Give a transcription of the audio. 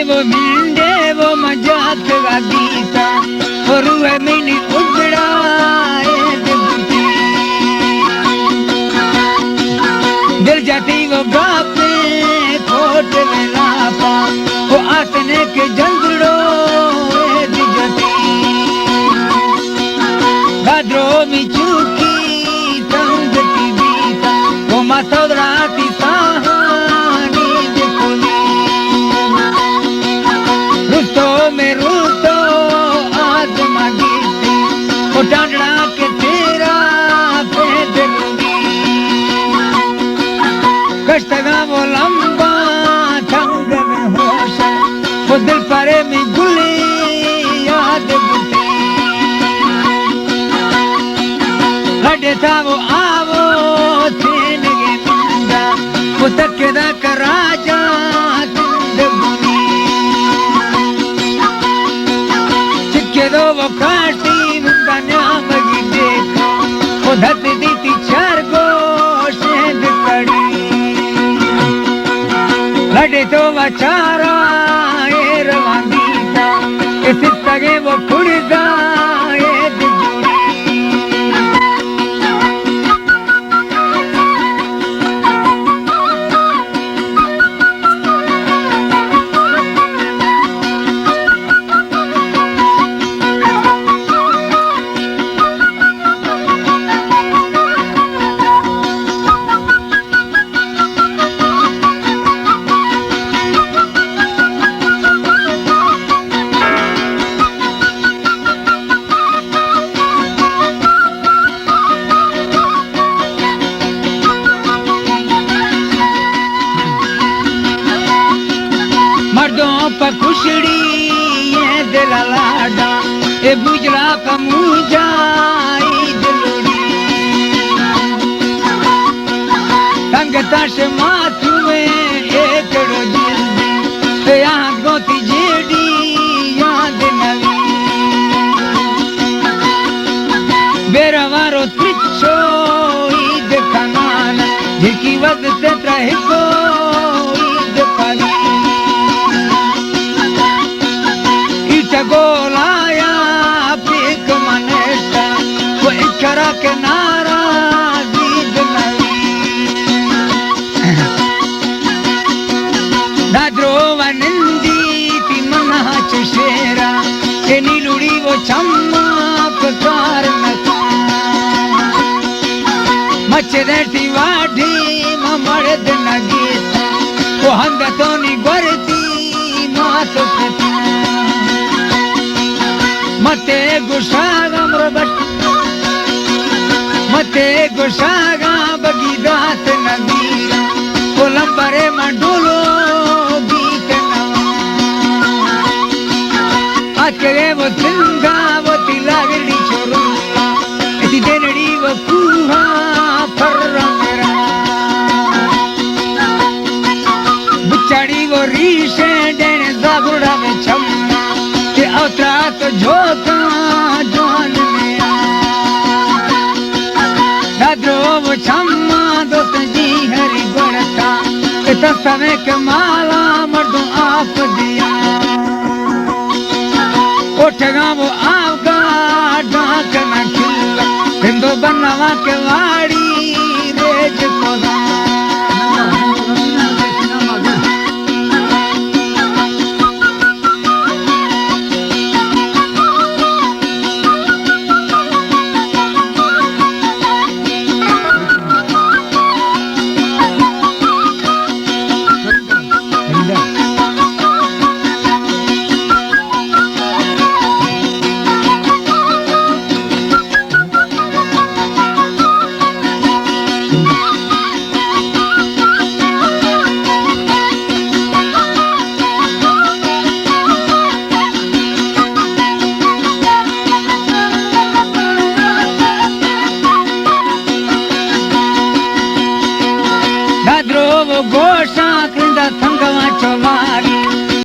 وہ منڈے وہ مجاک گا دیتا، وہ روح منی ادڑا اے دبتی۔ دل جاتی وہ گاپے کوٹ ویلاپا، وہ آسنے کے جندڑو اے دجتی۔ گادرو می چوکی تنگ کی بیتا، وہ ما سودراتی ساہانی دکلی۔ رستو میں رستو آزما گیتی، وہ ڈانڈڑا کے تیرا پیدل۔ گشتگاں وہ لمبا تنگ میں ہوشا، وہ دل پرے میں گلی یاد بوتی۔ لڈتا وہ آوو تینگے مندا، وہ تکدا کراجا تند بنی۔ چکے دو وہ کاشتی مندا نیامگی دیکھا، وہ دھت دیتی چار گوشیں دکڑی۔ لڈے تو وچارا اے روان دیتا، کہ سستگے وہ کڑزا اے دجوڑی۔ مردوں پہ کشڑی اے دل لاڈا، اے بجلا پہ موجائی دلوڑی۔ سنگتاں شما تمہیں اے کڑو جلدی، اے آنگوں تی جیڑی یاد نوی۔ بیروارو ترچو عید کنان، جھکی وزتے ترہ کو عید پری۔ ایچ گولایا پیک منشتا، وہ اچھرا کے ناراضی دنوی۔ دادرو و نندی تی منہ چو شیرا، اے نیلوڑی وہ چما پکار نکا۔ مچ دیتی واڈی ما مرد نگیتا، وہ ہنگتونی گورتی ما تو پتا۔ متے گشاگا مربٹ، متے گشاگا بگی دات نگیرا، کولم برے من ڈولو گیت نوا۔ آتکگے وہ زندا وہ تی لاگڑی چورو، اتی دینڑی وہ کوہا پر رنگ را۔ بچاڑی وہ ریشیں ڈینے زاگڑا میں چما، کہ اوترا تو جھوکاں جوان میں آ۔ دادرو وہ چما دوست جی ہری گڑتا، کہ تسمے کمالا مردوں آپ دی۔